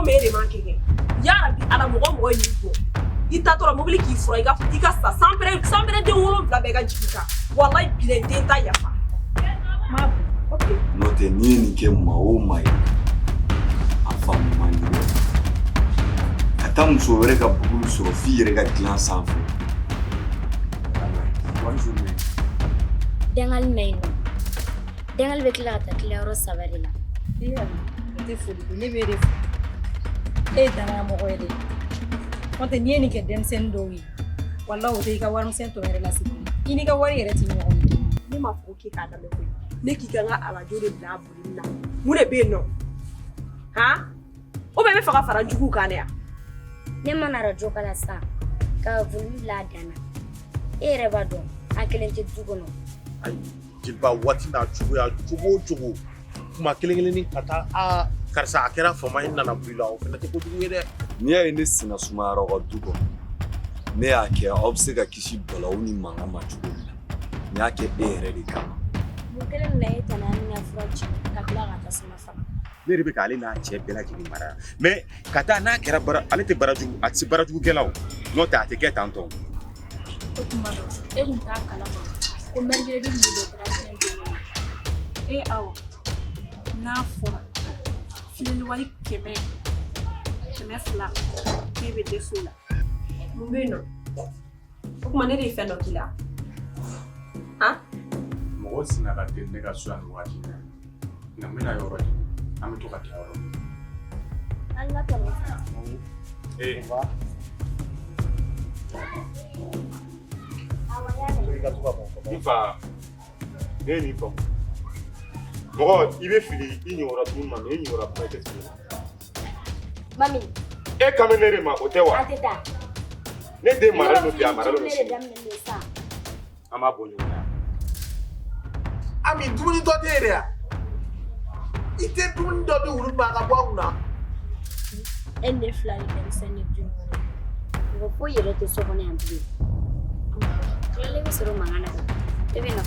Komi e de m'a kɛ kɛ. Yarabi Ala, mɔgɔ mɔgɔ ye nin bɔ. I taatɔ mobili k'i fura, i ka sa sanpɛrɛn sanpɛrɛn, den 7 bɛɛ ka jigin kan. Walayi bilayi, den ta yafa. N'o tɛ, n'i ye nin kɛ maa o maa ye, a faamu man di dɛ. Ka taa muso wɛrɛ ka bugulu sɔrɔ f'i yɛrɛ ka dilan sanfɛ. Bonne journée. Dangali ma ɲi nɔ. Dangali bɛ tila ka taa tilayɔrɔ saba de la. O tɛ foli ko, ne b'e de fo. E ye danaya mɔgɔ ye dɛ. N'o tɛ, n'i ye nin kɛ denmisɛnnin dɔw ye, walahi, o tɛ i ka warimisɛn tɔ yɛrɛ lasegin. I n'i ka wari yɛrɛ tɛ ɲɔgɔn ye. Ne m'a fɔ ko k'e k'a lamɛn koyi. Ne k'i ka n ka arajo de bila a bolili la. Mun de bɛ yen nɔ? Han? O bɛɛ bɛ fɛ ka fara n juguw kan de yan. Ne mana arajo kala sisan ka volume bila a dan na, e yɛrɛ b'a dɔn an kelen tɛ du kɔnɔ. Ayi jeliba, waati n'a cogoya, cogo o cogo, kuma kelen kelennin ka taa, aa karisa, a kɛra fama ye, nana bɔ i la, o fana tɛ kojugu ye dɛ. N'i y'a ye ne senna sumayara aw ka du kɔnɔ, ne y'a kɛ aw bɛ se ka kisi balawu ni mankan ma cogo min na. N y'a kɛ e yɛrɛ de kama. Mun kelen na e tana ni ka fura ci ka tila ka tasuma faga? Ne de bɛ k'ale n'a cɛ bɛɛ lajɛlen mara, mais ka taa n'a kɛra bara, ale tɛ barajugu, a tɛ se barajugukɛla o. N'o tɛ, a tɛ kɛ tan tɔ. O tuma dɔn, e kun t'a kalama ko mercredi tun bɛ opération don min na? E awa, n'a fɔra filɛli wari 100, 200, k'e bɛ dɛsɛ o la. Mun bɛ yen nɔ? O tuma ne de ye fɛn dɔ k'i la? Han? Mɔgɔ sina ka teli ne ka so yan nin waati in na, nka n bɛna yɔrɔ ɲini, an bɛ to ka taa yɔrɔ min. An ka tɔnɔ. Ee. Awa, y'a mɛn. N fa, ne ye nin faamu. Mɔgɔ, i bɛ fili i ɲɔgɔnna dumuni ma, mais i ɲɔgɔnna kuma, i tɛ fili. Mami. E kan bɛ ne de ma, o tɛ wa? An tɛ taa. Ne den maralen don bi, a maralen don Ne de sini. daminɛ sisan. An b'a bɔ ɲɔgɔn na. Ami, dumuni tɔ tɛ yen de yan? I tɛ dumuni dɔ di wulu ma a ka bɔ a kunna? E ni ne fila ni denmisɛnnin du kɔnɔ, mɔgɔ foyi yɛrɛ tɛ so kɔnɔ yan bilen. Tilalen bɛ sɔrɔ mankan na, e bɛ na.